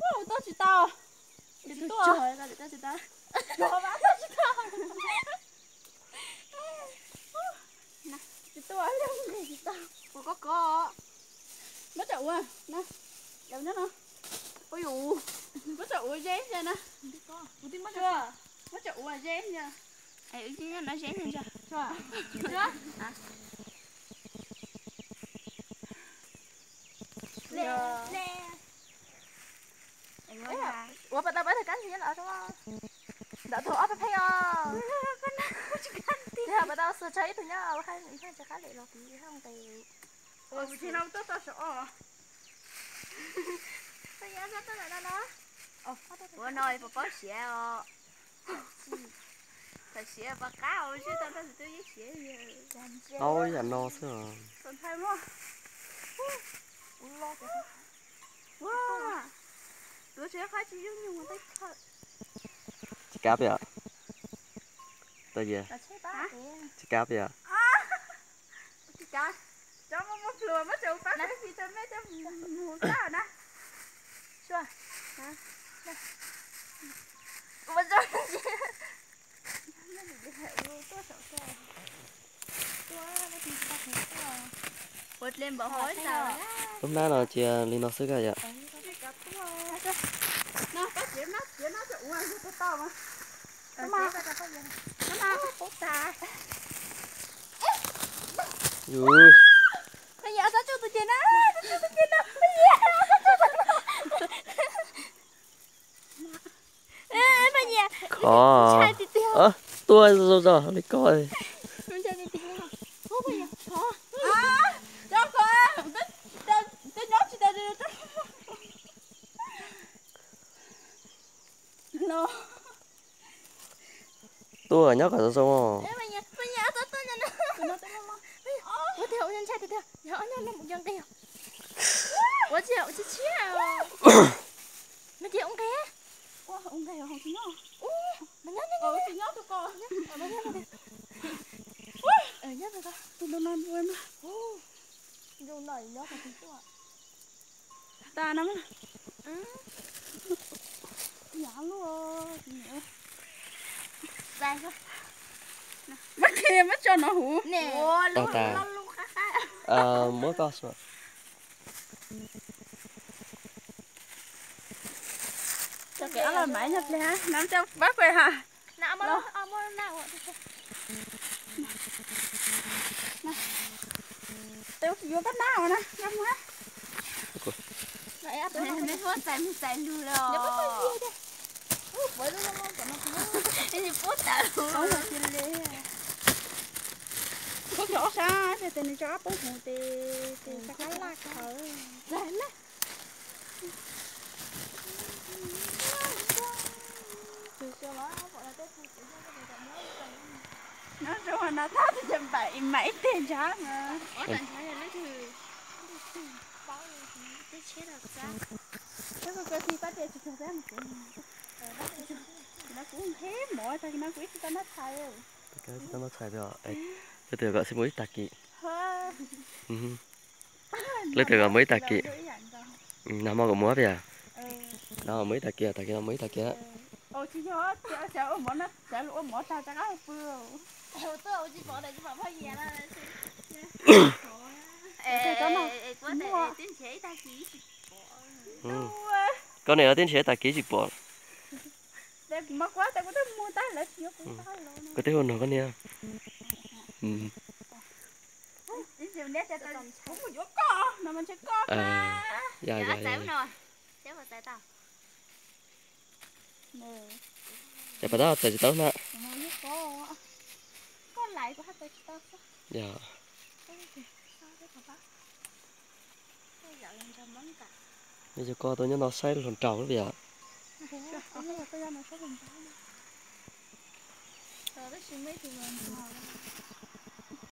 Ua, tau tsis tau. Tsis tau. Tsis tau. Tsis tau. Ua koj koj. Muab tsam ua na. Muab tsam ua ze ntsia na. Muab tsam ua ze ntsia. Wb no ze ntsia. Ua pas tau pab tag kab ntsis nyob los, ntawm thaum ob peb pheej os. Pas tau xua tso ib tug nyob ua haj ib thaj tsis qab lem los kuv ib haj nqes. Ua no pos pob siav os. Thaum siav pos qab os, sib tau tau tus twb yeej siav. Aub, yam no xwb os. Tuav tsis qab tsis yooj yim mus tej khawm. Tsis kab peb os. Tsis kab peb os. Tsis kab. Cov muaj muaj plhuav muab tso pab tsis tau mej coj mus kab na. Ua dle npaum hauv ib tag. Lub hnab no cia li no xwb koj yom. Yus. Khov. Tuaj zoo zoo li ko. Tuaj nyob kom zoo zoo. Tag no. Muab qhia muab tso no huv. Tau tas. Muab koj xua. Tso kev ob los maiv nyuag pliag, no coj pab kuj ha. Tes yuav koj nab os na, nab muag. Puab txais lug lawm. Puab txais lug. Puab cov ob sab ces tes nws cov ob pub hmuv tes tes cov qab laj khawv. Nyob zoo no tab sis ces npaim mas ib teg ntshav mas. Kuv nqheb mov tag kis no kuv ib tsis tau noj tshais. Tsis tau noj tshais, leej twg kom xij mus ib tag kis. Leej twg kom mus ib tag kis. Nag hmo kom mus peb yog. Nag hmo mus ib tag kis, tag kis no mus ib tag kis. Koj niam los twb nrhiav tag kis tsis pom. Koj twb hu nrog koj niam. Yog, yog, yog. Ces pas tab txais tsis tau na. Yog. Yog koj tuaj nyob no saib hluas nraug lub yom.